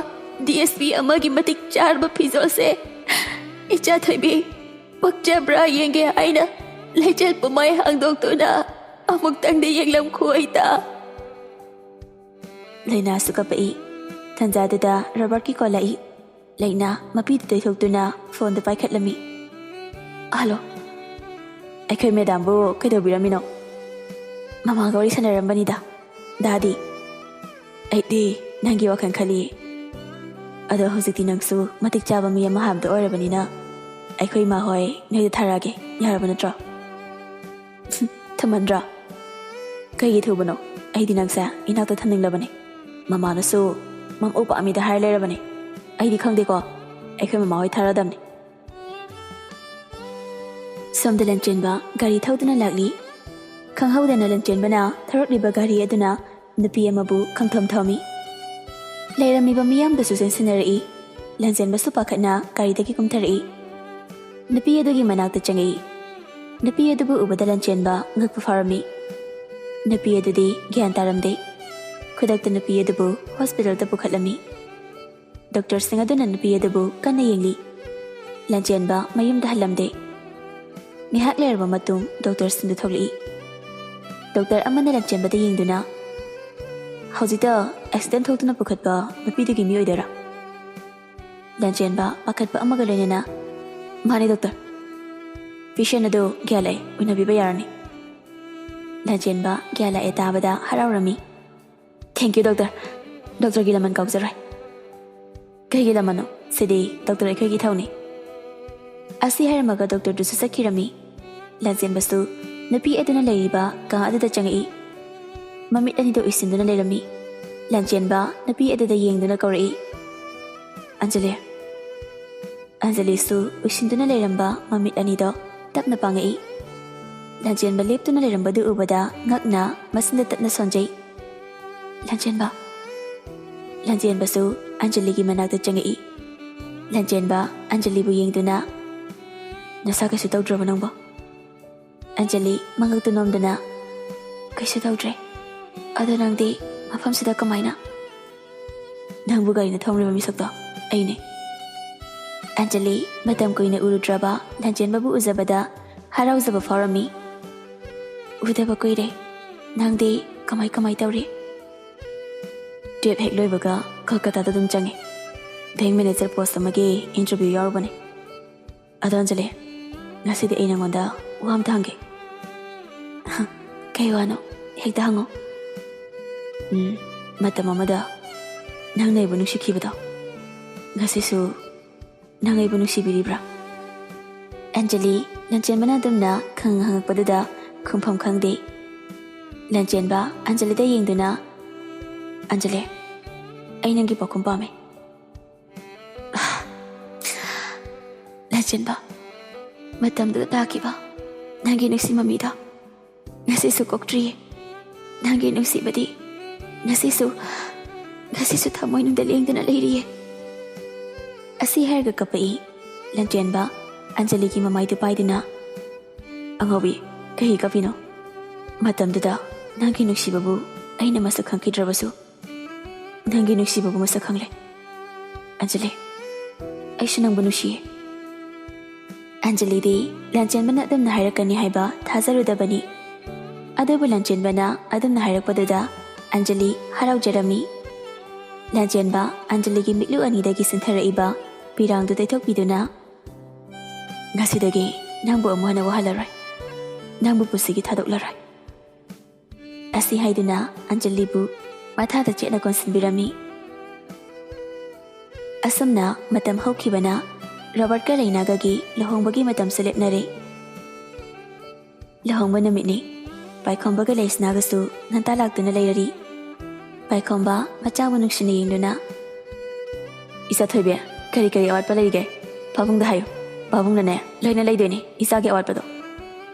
ꯗꯤ ꯑꯦꯁ ꯄꯤ ꯑꯃꯒꯤ ꯃꯇꯤꯛ ꯆꯥꯔꯕ ꯐꯤꯖꯣꯜꯁꯦ ꯏꯆꯥ ꯊꯣꯏꯕꯤ ꯄꯛꯆꯕ꯭ꯔꯥ ꯌꯦꯡꯒꯦ ꯍꯥꯏꯅ ꯂꯩꯆꯤꯜ ꯄꯨꯝꯃꯩ ꯍꯥꯡꯗꯣꯛꯇꯨꯅ ꯑꯃꯨꯛꯇꯪꯗꯤ ꯌꯦꯡꯂꯝꯈꯣ ꯏꯇꯥ꯫ ꯂꯩꯅꯥꯁꯨ ꯀꯞꯄꯛꯏ꯫ ꯇꯟꯖꯥꯗꯨꯗ ꯔꯣꯕꯔꯠꯀꯤ ꯀꯣꯜ ꯂꯥꯛꯏ꯫ ꯂꯩꯅꯥ ꯃꯄꯤꯗꯨ ꯇꯩꯊꯣꯛꯇꯨꯅ ꯐꯣꯟꯗꯨ ꯄꯥꯏꯈꯠꯂꯝꯃꯤ꯫ "ꯍꯜꯂꯣ, ꯑꯩꯈꯣꯏ ꯃꯦꯗꯥꯝꯕꯨ ꯀꯩꯗꯧꯕꯤꯔꯝꯃꯤꯅꯣ?" "ꯃꯃꯥꯒ ꯋꯥꯔꯤ ꯁꯥꯟꯅꯔꯝꯕꯅꯤꯗ꯫ ꯗꯥꯗꯤ?" "ꯑꯩꯗꯤ ꯅꯪꯒꯤ ꯋꯥꯈꯜ ꯈꯜꯂꯤ꯫ ꯑꯗꯣ ꯍꯧꯖꯤꯛꯇꯤ ꯅꯪꯁꯨ ꯃꯇꯤꯛ ꯆꯥꯕ ꯃꯤ ꯑꯃ ꯍꯥꯏꯕꯗꯣ ꯑꯣꯏꯔꯕꯅꯤꯅ ꯑꯩꯈꯣꯏ ꯏꯃꯥ ꯍꯣꯏ ꯅꯣꯏꯗ ꯊꯥꯔꯛꯑꯒꯦ, ꯌꯥꯔꯕ ꯅꯠꯇ꯭ꯔꯣ?" "ꯊꯨꯃꯟꯗ꯭ꯔꯥ? ꯀꯩꯒꯤ ꯊꯨꯕꯅꯣ? ꯑꯩꯗꯤ ꯅꯪꯁꯦ ꯏꯅꯥꯛꯇ ꯊꯝꯅꯤꯡꯂꯕꯅꯦ꯫ ꯃꯃꯥꯅꯁꯨ ꯃꯝ ꯎ ꯄꯥꯝꯃꯤꯗ ꯍꯥꯏꯔ ꯂꯩꯔꯕꯅꯦ꯫ ꯑꯩꯗꯤ ꯈꯪꯗꯦꯀꯣ, ꯑꯩꯈꯣꯏ ꯃꯃꯥ ꯍꯣꯏ ꯊꯥꯔꯛꯑꯗꯕꯅꯦ꯫" ꯁꯣꯝꯗ ꯂꯟꯆꯦꯟꯕ ꯒꯥꯔꯤ ꯊꯧꯗꯨꯅ ꯂꯥꯛꯂꯤ꯫ ꯈꯪꯍꯧꯗꯅ ꯂꯟꯆꯦꯟꯕꯅ ꯊꯧꯔꯛꯂꯤꯕ ꯒꯥꯔꯤ ꯑꯗꯨꯅ ꯅꯨꯄꯤ ꯑꯃꯕꯨ ꯈꯪꯊꯣꯝ ꯊꯣꯝꯃꯤ꯫ ꯂꯩꯔꯝꯃꯤꯕ ꯃꯤꯌꯥꯝꯗꯨꯁꯨ ꯆꯦꯟꯁꯤꯟꯅꯔꯛꯏ꯫ ꯂꯟꯆꯦꯟꯕꯁꯨ ꯄꯥꯈꯠꯅ ꯒꯥꯔꯤꯗꯒꯤ ꯀꯨꯝꯊꯔꯛꯏ꯫ ꯅꯨꯄꯤ ꯑꯗꯨꯒꯤ ꯃꯅꯥꯛꯇ ꯆꯪꯉꯛꯏ꯫ ꯅꯨꯄꯤ ꯑꯗꯨꯕꯨ ꯎꯕꯗ ꯂꯟꯆꯦꯟꯕ ꯉꯛꯄ ꯐꯥꯎꯔꯝꯃꯤ꯫ ꯅꯨꯄꯤ ꯑꯗꯨꯗꯤ ꯒ꯭ꯌꯥꯟ ꯇꯥꯔꯝꯗꯦ꯫ ꯈꯨꯗꯛꯇ ꯅꯨꯄꯤ ꯑꯗꯨꯕꯨ ꯍꯣꯁꯄꯤꯇꯥꯜꯗ ꯄꯨꯈꯠꯂꯝꯃꯤ꯫ ꯗꯣꯛꯇꯔꯁꯤꯡ ꯑꯗꯨꯅ ꯅꯨꯄꯤ ꯑꯗꯨꯕꯨ ꯀꯟꯅ ꯌꯦꯡꯂꯤ꯫ ꯂꯟꯆꯦꯟꯕ ꯃꯌꯨꯝꯗ ꯍꯜꯂꯝꯗꯦ꯫ ꯉꯥꯏꯍꯥꯛ ꯂꯩꯔꯕ ꯃꯇꯨꯡ ꯗꯣꯛꯇꯔꯁꯤꯡꯗꯨ ꯊꯣꯛꯂꯛꯏ꯫ ꯗꯣꯛꯇꯔ ꯑꯃꯅ ꯂꯟꯆꯦꯟꯕꯗ ꯌꯦꯡꯗꯨꯅ, "ꯍꯧꯖꯤꯛꯇ ꯑꯦꯛꯁꯤꯗꯦꯟ ꯊꯣꯛꯇꯨꯅ ꯄꯨꯈꯠꯄ ꯅꯨꯄꯤꯗꯨꯒꯤ ꯃꯤ ꯑꯣꯏꯗꯣꯏꯔꯥ?" ꯂꯟꯆꯦꯟꯕ ꯄꯥꯈꯠꯄ ꯑꯃꯒ ꯂꯣꯏꯅꯅ, "ꯃꯥꯅꯤ ꯗꯣꯛꯇꯔ꯫ ꯄꯦꯁꯦꯟ ꯑꯗꯨ ꯒ꯭ꯌꯥꯟ ꯂꯥꯛꯑꯦ, ꯎꯅꯕꯤꯕ ꯌꯥꯔꯅꯤ꯫" ꯂꯟꯆꯦꯟꯕ ꯒ꯭ꯌꯥꯟ ꯂꯥꯛꯑꯦ ꯇꯥꯕꯗ ꯍꯔꯥꯎꯔꯝꯃꯤ꯫ "Thank you doctor. ꯗꯣꯛꯇꯔꯒꯤ ꯂꯃꯟ ꯀꯥꯎꯖꯔꯣꯏ꯫" "ꯀꯩꯒꯤ ꯂꯃꯟꯅꯣ? ꯁꯤꯗꯤ ꯗꯣꯛꯇꯔ ꯑꯩꯈꯣꯏꯒꯤ ꯏꯊꯧꯅꯤ꯫" ꯑꯁꯤ ꯍꯥꯏꯔꯝꯃꯒ ꯗꯣꯛꯇꯔꯗꯨꯁꯨ ꯆꯠꯈꯤꯔꯝꯃꯤ꯫ ꯂꯟꯆꯦꯟꯕꯁꯨ ꯅꯨꯄꯤ ꯑꯗꯨꯅ ꯂꯩꯔꯤꯕ ꯀꯥ ꯑꯗꯨꯗ ꯆꯪꯉꯛꯏ꯫ ꯃꯃꯤꯠ ꯑꯅꯤꯗꯨ ꯎꯏꯁꯤꯟꯗꯨꯅ ꯂꯩꯔꯝꯃꯤ꯫ ꯂꯟꯆꯦꯟꯕ ꯅꯨꯄꯤ ꯑꯗꯨꯗ ꯌꯦꯡꯗꯨꯅ ꯀꯧꯔꯛꯏ, "ꯑꯟꯖꯂꯤ꯫" ꯑꯟꯖꯂꯤꯁꯨ ꯎꯏꯁꯤꯟꯗꯨꯅ ꯂꯩꯔꯝꯕ ꯃꯃꯤꯠ ꯑꯅꯤꯗꯣ ꯇꯞꯅ ꯄꯥꯡꯉꯛꯏ꯫ ꯂꯟꯆꯦꯟꯕ ꯂꯦꯞꯇꯨꯅ ꯂꯩꯔꯝꯕꯗꯨ ꯎꯕꯗ ꯉꯛꯅ ꯃꯆꯤꯟꯗ ꯇꯠꯅ ꯁꯣꯟꯖꯩ꯫ "ꯂꯟꯆꯦꯟꯕ꯫" ꯂꯟꯆꯦꯟꯕꯁꯨ ꯑꯟꯖꯂꯤꯒꯤ ꯃꯅꯥꯛꯇ ꯆꯪꯉꯛꯏ꯫ ꯂꯟꯆꯦꯟꯕ ꯑꯟꯖꯂꯤꯕꯨ ꯌꯦꯡꯗꯨꯅ, "ꯅꯁꯥ ꯀꯩꯁꯨ ꯇꯧꯗ꯭ꯔꯕ ꯅꯪꯕꯣ?" ꯑꯟꯖꯂꯤ ꯃꯉꯛꯇꯨ ꯅꯣꯝꯗꯨꯅ, "ꯀꯩꯁꯨ ꯇꯧꯗ꯭ꯔꯦ꯫ ꯑꯗꯣ ꯅꯪꯗꯤ ꯃꯐꯝꯁꯤꯗ ꯀꯃꯥꯏꯅ? ꯅꯪꯕꯨ ꯒꯥꯔꯤꯅ ꯊꯣꯝꯂꯤꯕ ꯃꯤꯁꯛꯇꯣ ꯑꯩꯅꯦ꯫ ꯑꯟꯖꯂꯤ ꯃꯇꯝ ꯀꯨꯏꯅ ꯎꯔꯨꯗ꯭ꯔꯕ ꯂꯥꯟꯆꯦꯟꯕꯕꯨ ꯎꯖꯕꯗ ꯍꯔꯥꯎꯖꯕ ꯐꯥꯎꯔꯝꯃꯤ꯫ "ꯎꯗꯕ ꯀꯨꯏꯔꯦ꯫ ꯅꯪꯗꯤ ꯀꯃꯥꯏ ꯀꯃꯥꯏ ꯇꯧꯔꯤ?" "ꯇꯨꯌꯦꯜꯞ ꯍꯦꯛ ꯂꯣꯏꯕꯒ ꯀꯜꯀꯇꯥꯗ ꯑꯗꯨꯝ ꯆꯪꯉꯦ꯫ ꯕꯦꯡ ꯃꯦꯅꯦꯖꯔ ꯄꯣꯁ ꯑꯃꯒꯤ ꯏꯟꯇꯔꯚ꯭ꯌꯨ ꯌꯥꯎꯔꯨꯕꯅꯦ꯫ ꯑꯗꯣ ꯑꯟꯖꯂꯤ, ꯉꯁꯤꯗꯤ ꯑꯩ ꯅꯉꯣꯟꯗ ꯋꯥ ꯑꯝꯇ ꯍꯪꯒꯦ꯫" "ꯀꯩ ꯋꯥꯅꯣ? ꯍꯦꯛꯇ ꯍꯪꯉꯣ꯫" "ꯎꯝ, ꯃꯇꯝ ꯑꯃꯗ ꯅꯪꯅ ꯑꯩꯕꯨ ꯅꯨꯡꯁꯤꯈꯤꯕꯗꯣ, ꯉꯁꯤꯁꯨ ꯅꯪ ꯑꯩꯕꯨ ꯅꯨꯡꯁꯤꯕꯤꯔꯤꯕ꯭ꯔꯥ?" ꯑꯟꯖꯂꯤ, ꯂꯥꯟꯆꯦꯟꯕꯅ ꯑꯗꯨꯝꯅ ꯈꯪ ꯍꯪꯉꯛꯄꯗꯨꯗ ꯈꯨꯝꯐꯝ ꯈꯪꯗꯦ꯫ ꯂꯥꯟꯆꯦꯟꯕ ꯑꯟꯖꯂꯤꯗ ꯌꯦꯡꯗꯨꯅ, "ꯑꯟꯖꯂꯤ, ꯑꯩ ꯅꯪꯒꯤ ꯄꯥꯎꯈꯨꯝ ꯄꯥꯝꯃꯦ꯫" "ꯂꯥꯟꯆꯦꯟꯕ, ꯃꯇꯝꯗꯨꯗ ꯇꯥꯈꯤꯕ ꯅꯪꯒꯤ ꯅꯨꯡꯁꯤ ꯃꯃꯤꯗꯣ ꯉꯁꯤꯁꯨ ꯀꯣꯛꯇ꯭ꯔꯤꯌꯦ꯫ ꯅꯪꯒꯤ ꯅꯨꯡꯁꯤꯕꯗꯤ ꯉꯁꯤꯁꯨ, ꯉꯁꯤꯁꯨ ꯊꯃꯣꯏꯅꯨꯡꯗ ꯂꯦꯡꯗꯅ ꯂꯩꯔꯤꯌꯦ꯫" ꯑꯁꯤ ꯍꯥꯏꯔꯒ ꯀꯞꯄꯛꯏ ꯂꯥꯟꯆꯦꯟꯕ, ꯑꯟꯖꯂꯤꯒꯤ ꯃꯃꯥꯏꯗꯨ ꯄꯥꯏꯗꯨꯅ꯫ "ꯑꯉꯥꯎꯕꯤ, ꯀꯩꯒꯤ ꯀꯞꯄꯤꯅꯣ? ꯃꯇꯝꯗꯨꯗ ꯅꯪꯒꯤ ꯅꯨꯡꯁꯤꯕꯕꯨ ꯑꯩꯅ ꯃꯁꯛ ꯈꯪꯈꯤꯗ꯭ꯔꯕꯁꯨ, ꯅꯪꯒꯤ ꯅꯨꯡꯁꯤꯕꯕꯨ ꯃꯁꯛ ꯈꯪꯂꯦ꯫ ꯑꯟꯖꯂꯤ, ꯑꯩꯁꯨ ꯅꯪꯕꯨ ꯅꯨꯡꯁꯤꯌꯦ꯫" ꯑꯟꯖꯂꯤꯗꯤ ꯂꯥꯟꯆꯦꯟꯕꯅ ꯑꯗꯨꯝꯅ ꯍꯥꯏꯔꯛꯀꯅꯤ ꯍꯥꯏꯕ ꯊꯥꯖꯔꯨꯗꯕꯅꯤ꯫ ꯑꯗꯨꯕꯨ ꯂꯥꯟꯆꯦꯟꯕꯅ ꯑꯗꯨꯝꯅ ꯍꯥꯏꯔꯛꯄꯗꯨꯗ ꯑꯟꯖꯂꯤ ꯍꯔꯥꯎꯖꯔꯝꯃꯤ꯫ ꯂꯥꯟꯆꯦꯟꯕ ꯑꯟꯖꯂꯤꯒꯤ ꯃꯤꯠꯂꯨ ꯑꯅꯤꯗꯒꯤ ꯆꯦꯟꯊꯔꯛꯏꯕ ꯄꯤꯔꯥꯡꯗꯨ ꯇꯩꯊꯣꯛꯄꯤꯗꯨꯅ, "ꯉꯁꯤꯗꯒꯤ ꯅꯪꯕꯨ ꯑꯃꯨꯛ ꯍꯟꯅ ꯋꯥꯍꯜꯂꯔꯣꯏ꯫ ꯅꯪꯕꯨ ꯄꯨꯟꯁꯤꯒꯤ ꯊꯥꯗꯣꯛꯂꯔꯣꯏ" ꯑꯁꯤ ꯍꯥꯏꯗꯨꯅ ꯑꯟꯖꯂꯤꯕꯨ ꯃꯊꯥꯗ ꯆꯦꯠꯅ ꯀꯣꯟꯁꯤꯟꯕꯤꯔꯝꯃꯤ꯫ ꯑꯁꯨꯝꯅ ꯃꯇꯝ ꯍꯧꯈꯤꯕꯅ ꯔꯣꯕꯔꯠꯀ ꯂꯩꯅꯥꯒꯒꯤ ꯂꯨꯍꯣꯡꯕꯒꯤ ꯃꯇꯝꯁꯨ ꯂꯦꯞꯅꯔꯦ꯫ ꯂꯨꯍꯣꯡꯕ ꯅꯨꯃꯤꯠꯅꯤ꯫ ꯄꯥꯏꯈꯣꯝꯕꯒ ꯂꯩꯁꯅꯥꯒꯁꯨ ꯉꯟꯇꯥ ꯂꯥꯛꯇꯨꯅ ꯂꯩꯔꯔꯤ꯫ ꯄꯥꯏꯈꯣꯝꯕ ꯃꯆꯥꯕꯨ ꯅꯨꯡꯁꯤꯅ ꯌꯦꯡꯗꯨꯅ, "ꯏꯆꯥ ꯊꯣꯏꯕꯤ, ꯀꯔꯤ ꯀꯔꯤ ꯑꯋꯥꯠꯄ ꯂꯩꯔꯤꯒꯦ? ꯄꯥꯕꯨꯡꯗ ꯍꯥꯏꯌꯨ꯫ ꯄꯥꯕꯨꯡꯅꯅꯦ ꯂꯣꯏꯅ ꯂꯩꯗꯣꯏꯅꯤ ꯏꯆꯥꯒꯤ ꯑꯋꯥꯠꯄꯗꯣ꯫"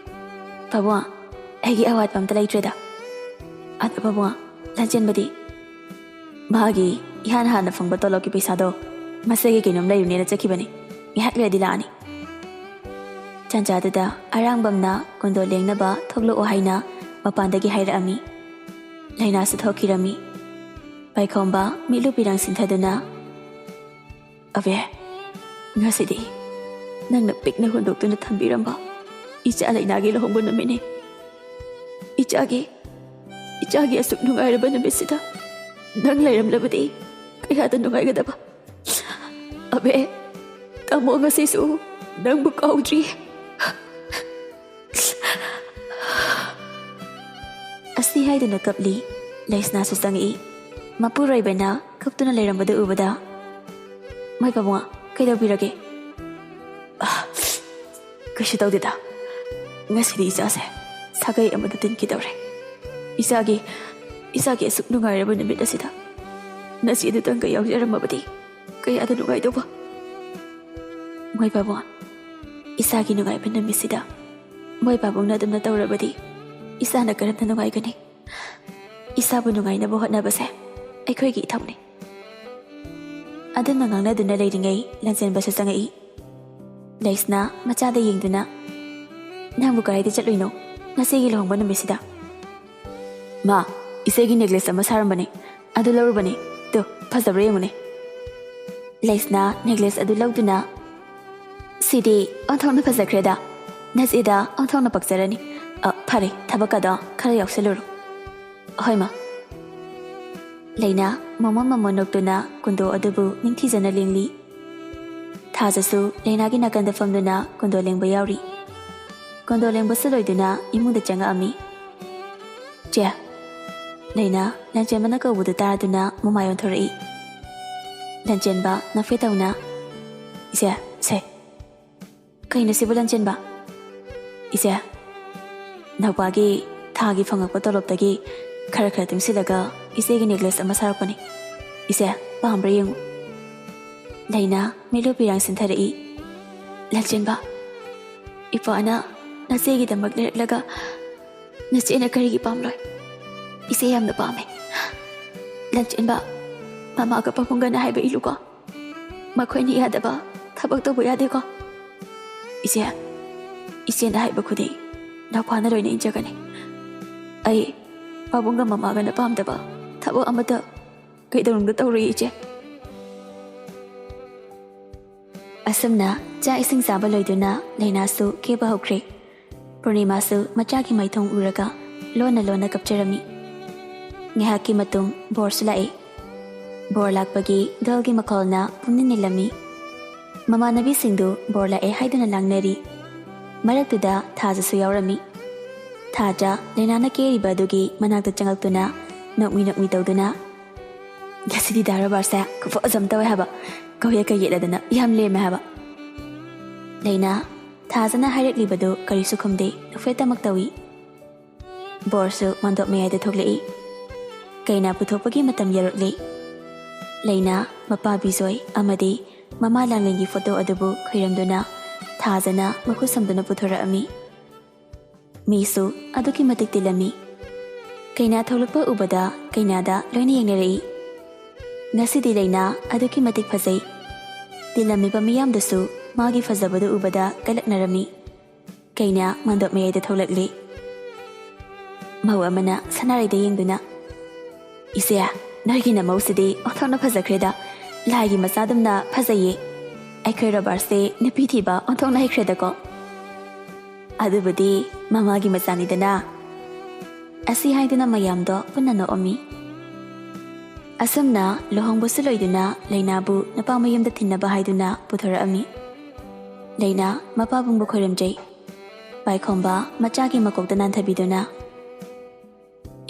"ꯄꯥꯕꯨꯡ, ꯑꯩꯒꯤ ꯑꯋꯥꯠꯄ ꯑꯝꯇ ꯂꯩꯇ꯭ꯔꯦꯗ꯫" "ꯑꯗꯣ ꯄꯥꯕꯨꯡ, ꯂꯥꯟꯆꯦꯟꯕꯗꯤ?" "ꯃꯥꯒꯤ ꯏꯍꯥꯟ ꯍꯥꯟꯅ ꯐꯪꯕ ꯇꯣꯂꯣꯞꯀꯤ ꯄꯩꯁꯥꯗꯣ ꯃꯆꯦꯒꯤ ꯀꯩꯅꯣꯝ ꯂꯩꯔꯨꯅꯦꯅ ꯆꯠꯈꯤꯕꯅꯤ꯫ ꯉꯥꯏꯍꯥꯛ ꯂꯩꯔꯗꯤ ꯂꯥꯛꯑꯅꯤ꯫" ꯇꯥꯟꯖꯥꯗꯨꯗ ꯑꯔꯥꯡꯕꯝꯅ ꯀꯣꯟꯗꯣ ꯂꯦꯡꯅꯕ ꯊꯣꯛꯂꯛꯑꯣ ꯍꯥꯏꯅ ꯃꯄꯥꯟꯗꯒꯤ ꯍꯥꯏꯔꯛꯑꯝꯃꯤ꯫ ꯂꯩꯅꯥꯁꯨ ꯊꯣꯛꯈꯤꯔꯝꯃꯤ꯫ ꯄꯥꯏꯈꯣꯝꯕ ꯃꯤꯠꯂꯨ ꯄꯤꯔꯥꯡ ꯁꯤꯟꯊꯗꯨꯅ, "ꯑꯕꯦ, ꯉꯁꯤꯗꯤ ꯅꯪꯅ ꯄꯤꯛꯅ ꯍꯨꯟꯗꯣꯛꯇꯨꯅ ꯊꯝꯕꯤꯔꯝꯕ ꯏꯆꯥ ꯂꯩꯅꯥꯒꯤ ꯂꯨꯍꯣꯡꯕ ꯅꯨꯃꯤꯠꯅꯤ꯫ ꯏꯆꯥꯒꯤ, ꯏꯆꯥꯒꯤ ꯑꯁꯨꯛ ꯅꯨꯡꯉꯥꯏꯔꯕ ꯅꯨꯃꯤꯠꯁꯤꯗ ꯅꯪ ꯂꯩꯔꯝꯂꯕꯗꯤ ꯀꯌꯥꯗ ꯅꯨꯡꯉꯥꯏꯒꯗꯕ꯫ ꯑꯕꯦ, ꯇꯥꯃꯣ ꯉꯁꯤꯁꯨ ꯅꯪꯕꯨ ꯀꯥꯎꯗ꯭ꯔꯤ꯫" ꯑꯁꯤ ꯍꯥꯏꯗꯨꯅ ꯀꯞꯂꯤ꯫ ꯂꯩꯁꯅꯥꯁꯨ ꯆꯪꯉꯛꯏ꯫ ꯃꯄꯨꯔꯣꯏꯕꯅ ꯀꯞꯇꯨꯅ ꯂꯩꯔꯝꯕꯗꯨ ꯎꯕꯗ, "ꯃꯥꯏ ꯄꯥꯕꯨꯡ, ꯀꯩꯗꯧꯕꯤꯔꯒꯦ?" "ꯑ, ꯀꯩꯁꯨ ꯇꯧꯗꯦꯗ꯫ ꯉꯁꯤꯗꯤ ꯏꯆꯥꯁꯦ ꯁꯥꯒꯩ ꯑꯃꯗ ꯇꯤꯟꯈꯤꯗꯧꯔꯦ꯫ ꯏꯆꯥꯒꯤ, ꯏꯆꯥꯒꯤ ꯑꯁꯨꯛ ꯅꯨꯡꯉꯥꯏꯔꯕ ꯅꯨꯃꯤꯠ ꯑꯁꯤꯗ ꯅꯆꯦꯗꯨꯇꯪꯒ ꯌꯥꯎꯖꯔꯝꯃꯕꯗꯤ ꯀꯌꯥꯗ ꯅꯨꯡꯉꯥꯏꯗꯧꯕ꯫" "ꯃꯣꯏ ꯄꯥꯕꯨꯡ, ꯏꯆꯥꯒꯤ ꯅꯨꯡꯉꯥꯏꯕ ꯅꯨꯃꯤꯠꯁꯤꯗ ꯃꯣꯏ ꯄꯥꯕꯨꯡꯅ ꯑꯗꯨꯝꯅ ꯇꯧꯔꯕꯗꯤ ꯏꯆꯥꯅ ꯀꯔꯝꯅ ꯅꯨꯡꯉꯥꯏꯒꯅꯤ? ꯏꯆꯥꯕꯨ ꯅꯨꯡꯉꯥꯏꯅꯕ ꯍꯣꯠꯅꯕꯁꯦ ꯑꯩꯈꯣꯏꯒꯤ ꯏꯊꯧꯅꯤ꯫" ꯑꯗꯨꯝꯅ ꯉꯥꯡꯅꯗꯨꯅ ꯂꯩꯔꯤꯉꯩ ꯂꯟꯆꯦꯟꯕꯁꯨ ꯆꯪꯉꯛꯏ꯫ ꯂꯩꯁꯅꯥ ꯃꯆꯥꯗ ꯌꯦꯡꯗꯨꯅ, "ꯅꯪꯕꯨ ꯀꯗꯥꯏꯗ ꯆꯠꯂꯨꯏꯅꯣ? ꯉꯁꯤꯒꯤ ꯂꯨꯍꯣꯡꯕ ꯅꯨꯃꯤꯠꯁꯤꯗ?" "ꯃꯥ, ꯏꯆꯦꯒꯤ ꯅꯦꯀꯂꯦꯁ ꯑꯃ ꯁꯥꯔꯝꯕꯅꯦ, ꯑꯗꯨ ꯂꯧꯔꯨꯕꯅꯦ꯫ ꯇꯨ, ꯐꯖꯕ꯭ꯔꯥ ꯌꯦꯡꯉꯨꯅꯦ꯫" ꯂꯩꯁꯅꯥ ꯅꯦꯀꯂꯦꯁ ꯑꯗꯨ ꯂꯧꯗꯨꯅ, "ꯁꯤꯗꯤ ꯑꯣꯟꯊꯣꯛꯅ ꯐꯖꯈ꯭ꯔꯦꯗ꯫ ꯅꯆꯦꯗ ꯑꯣꯟꯊꯣꯛꯅ ꯄꯛꯆꯔꯅꯤ꯫ ꯑ, ꯐꯔꯦ, ꯊꯕꯛꯀꯗꯣ ꯈꯔ ꯌꯥꯎꯁꯜꯂꯨꯔꯣ꯫" "ꯍꯣꯏ, ꯃꯥ꯫" ꯂꯩꯅꯥ ꯃꯃꯣꯟ ꯃꯃꯣꯟ ꯅꯣꯛꯇꯨꯅ ꯀꯨꯟꯗꯣ ꯑꯗꯨꯕꯨ ꯅꯤꯡꯊꯤꯖꯅ ꯂꯦꯡꯂꯤ꯫ ꯊꯥꯖꯁꯨ ꯂꯩꯅꯥꯒꯤ ꯅꯥꯀꯟꯗ ꯐꯝꯗꯨꯅ ꯀꯨꯟꯗꯣ ꯂꯦꯡꯕ ꯌꯥꯎꯔꯤ꯫ ꯀꯨꯟꯗꯣ ꯂꯦꯡꯕꯁꯨ ꯂꯣꯏꯗꯨꯅ ꯏꯃꯨꯡꯗ ꯆꯪꯉꯛꯑꯝꯃꯤ꯫ "ꯆꯦ꯫" ꯂꯩꯅꯥ ꯂꯟꯆꯦꯟꯕꯅ ꯀꯧꯕꯗꯨ ꯇꯥꯗꯨꯅ ꯃꯃꯥꯏ ꯑꯣꯟꯊꯣꯔꯛꯏ꯫ ꯂꯟꯆꯦꯟꯕ ꯅꯐꯦ ꯇꯧꯅ, "ꯏꯆꯦ, ꯁꯦ꯫" "ꯀꯩꯅꯣ ꯁꯤꯕꯨ, ꯂꯟꯆꯦꯟꯕ?" "ꯏꯆꯦ, ꯅꯧꯄꯥꯒꯤ ꯊꯥꯒꯤ ꯐꯪꯉꯛꯄ ꯇꯣꯂꯣꯞꯇꯒꯤ ꯈꯔ ꯈꯔ ꯇꯨꯡꯁꯤꯜꯂꯒ ꯏꯆꯦꯒꯤ ꯅꯦꯀꯂꯦꯁ ꯑꯃ ꯁꯥꯔꯛꯄꯅꯦ꯫ ꯏꯆꯦ, ꯄꯥꯝꯕ꯭ꯔꯥ ꯌꯦꯡꯉꯨ꯫" ꯂꯩꯅꯥ ꯃꯤꯠꯂꯨ ꯄꯤꯔꯥꯡ ꯁꯤꯟꯊꯔꯛꯏ꯫ "ꯂꯟꯆꯦꯟꯕ, ꯏꯄꯥꯅ ꯅꯆꯦꯒꯤꯗꯃꯛ ꯂꯩꯔꯛꯂꯒ ꯅꯆꯦꯅ ꯀꯔꯤꯒꯤ ꯄꯥꯝꯂꯣꯏ? ꯏꯆꯦ ꯌꯥꯝꯅ ꯄꯥꯝꯃꯦ꯫ ꯂꯟꯆꯦꯟꯕ, ꯃꯃꯥꯒ ꯄꯥꯕꯨꯡꯒꯅ ꯍꯥꯏꯕ ꯏꯜꯂꯨꯀꯣ꯫ ꯃꯈꯣꯏꯅ ꯌꯥꯗꯕ ꯊꯕꯛ ꯇꯧꯕ ꯌꯥꯗꯦꯀꯣ꯫" "ꯏꯆꯦ, ꯏꯆꯦꯅ ꯍꯥꯏꯕ ꯈꯨꯗꯤꯡ ꯅꯧꯄꯥꯅ ꯂꯣꯏꯅ ꯏꯟꯖꯒꯅꯤ꯫ ꯑꯩ ꯄꯥꯕꯨꯡꯒ ꯃꯃꯥꯒꯅ ꯄꯥꯝꯗꯕ ꯊꯕꯛ ꯑꯃꯠꯇ ꯀꯩꯗꯧꯅꯨꯡꯗ ꯇꯧꯔꯨꯏ, ꯏꯆꯦ꯫ ꯑꯁꯨꯝꯅ ꯆꯥꯛ ꯏꯁꯤꯡ ꯆꯥꯕ ꯂꯣꯏꯗꯨꯅ ꯂꯩꯅꯥꯁꯨ ꯀꯦꯕ ꯍꯧꯈ꯭ꯔꯦ꯫ ꯄꯨꯔꯅꯤꯃꯥꯁꯨ ꯃꯆꯥꯒꯤ ꯃꯥꯏꯊꯣꯡ ꯎꯔꯒ ꯂꯣꯟꯅ ꯂꯣꯟꯅ ꯀꯞꯆꯔꯝꯃꯤ꯫ ꯉꯥꯏꯍꯥꯛꯀꯤ ꯃꯇꯨꯡ ꯕꯣꯔꯁꯨ ꯂꯥꯛꯏ꯫ ꯕꯣꯔ ꯂꯥꯛꯄꯒꯤ ꯗꯣꯜꯒꯤ ꯃꯈꯣꯜꯅ ꯄꯨꯝꯅꯤꯡ ꯅꯤꯜꯂꯝꯃꯤ꯫ ꯃꯃꯥꯟꯅꯕꯤꯁꯤꯡꯗꯨ ꯕꯣꯔ ꯂꯥꯛꯑꯦ ꯍꯥꯏꯗꯨꯅ ꯂꯥꯡꯅꯔꯤ꯫ ꯃꯔꯛꯇꯨꯗ ꯊꯥꯖꯁꯨ ꯌꯥꯎꯔꯝꯃꯤ꯫ ꯊꯥꯖ ꯂꯩꯅꯥꯅ ꯀꯦꯔꯤꯕ ꯑꯗꯨꯒꯤ ꯃꯅꯥꯛꯇ ꯆꯪꯂꯛꯇꯨꯅ ꯅꯣꯛꯃꯤ ꯅꯣꯛꯃꯤ ꯇꯧꯗꯨꯅ, "ꯉꯁꯤꯗꯤ ꯗꯥ ꯔꯣꯕꯥꯔꯠꯁꯦ ꯈꯨꯐꯖ ꯑꯃ ꯇꯧꯋꯦ ꯍꯥꯏꯕ, ꯀꯧꯌꯦꯠꯀ ꯌꯦꯠꯂꯗꯅ ꯌꯥꯝ ꯂꯦꯝꯃꯦ ꯍꯥꯏꯕ"꯫ ꯂꯩꯅꯥ ꯊꯥꯖꯅ ꯍꯥꯏꯔꯛꯂꯤꯕꯗꯨ ꯀꯔꯤꯁꯨ ꯈꯨꯝꯗꯦ, ꯅꯣꯛꯐꯦꯠꯇꯃꯛ ꯇꯧꯏ꯫ ꯕꯣꯔꯁꯨ ꯃꯥꯟꯗꯣꯞ ꯃꯌꯥꯏꯗ ꯊꯣꯛꯂꯛꯏ꯫ ꯀꯩꯅꯥ ꯄꯨꯊꯣꯛꯄꯒꯤ ꯃꯇꯝ ꯌꯧꯔꯛꯂꯤ꯫ ꯂꯩꯅꯥ, ꯃꯄꯥ ꯕꯤꯖꯣꯏ ꯑꯃꯗꯤ ꯃꯃꯥ ꯂꯥꯡꯂꯦꯟꯒꯤ ꯐꯣꯇꯣ ꯑꯗꯨꯕꯨ ꯈꯣꯏꯔꯝꯗꯨꯅ ꯊꯥꯖꯅ ꯃꯈꯨꯠ ꯁꯝꯗꯨꯅ ꯄꯨꯊꯣꯔꯛꯑꯝꯃꯤ꯫ ꯃꯤꯁꯨ ꯑꯗꯨꯛꯀꯤ ꯃꯇꯤꯛ ꯇꯤꯜꯂꯝꯃꯤ꯫ ꯀꯩꯅꯥ ꯊꯣꯛꯂꯛꯄ ꯎꯕꯗ ꯀꯩꯅꯥꯗ ꯂꯣꯏꯅ ꯌꯦꯡꯅꯔꯛꯏ꯫ ꯉꯁꯤꯗꯤ ꯂꯩꯅꯥ ꯑꯗꯨꯛꯀꯤ ꯃꯇꯤꯛ ꯐꯖꯩ꯫ ꯇꯤꯜꯂꯝꯃꯤꯕ ꯃꯤꯌꯥꯝꯗꯨꯁꯨ ꯃꯥꯒꯤ ꯐꯖꯕꯗꯨ ꯎꯕꯗ ꯀꯜꯂꯛꯅꯔꯝꯃꯤ꯫ ꯀꯩꯅꯥ ꯃꯥꯟꯗꯣꯞ ꯃꯌꯥꯏꯗ ꯊꯣꯛꯂꯛꯂꯤ꯫ ꯃꯧ ꯑꯃꯅ ꯁꯅꯥꯔꯩꯗ ꯌꯦꯡꯗꯨꯅ, "ꯏꯆꯦ, ꯅꯣꯏꯒꯤ ꯅꯃꯧꯁꯤꯗꯤ ꯑꯣꯟꯊꯣꯛꯅ ꯐꯖꯈ꯭ꯔꯦꯗ꯫ ꯂꯥꯏꯒꯤ ꯃꯆꯥꯗꯨꯝꯅ ꯐꯖꯩꯌꯦ꯫ ꯑꯩꯈꯣꯏ ꯔꯣꯕꯥꯔꯠꯁꯦ ꯅꯨꯄꯤ ꯊꯤꯕ ꯑꯣꯟꯊꯣꯛꯅ ꯍꯩꯈ꯭ꯔꯦꯗꯀꯣ꯫ ꯑꯗꯨꯕꯨꯗꯤ ꯃꯃꯥꯒꯤ ꯃꯆꯥꯅꯤꯗꯅ"꯫ ꯑꯁꯤ ꯍꯥꯏꯗꯨꯅ ꯃꯌꯥꯝꯗꯣ ꯄꯨꯟꯅ ꯅꯣꯛꯑꯝꯃꯤ꯫ ꯑꯁꯨꯝꯅ ꯂꯨꯍꯣꯡꯕꯁꯨ ꯂꯣꯏꯗꯨꯅ ꯂꯩꯅꯥꯕꯨ ꯅꯨꯄꯥ ꯃꯌꯨꯝꯗ ꯊꯤꯟꯅꯕ ꯍꯥꯏꯗꯨꯅ ꯄꯨꯊꯣꯔꯛꯑꯝꯃꯤ꯫ ꯂꯩꯅꯥ ꯃꯄꯥꯕꯨꯡꯕꯨ ꯈꯣꯏꯔꯝꯖꯩ꯫ ꯄꯥꯏꯈꯣꯝꯕ ꯃꯆꯥꯒꯤ ꯃꯀꯣꯛꯇ ꯅꯥꯟꯊꯕꯤꯗꯨꯅ,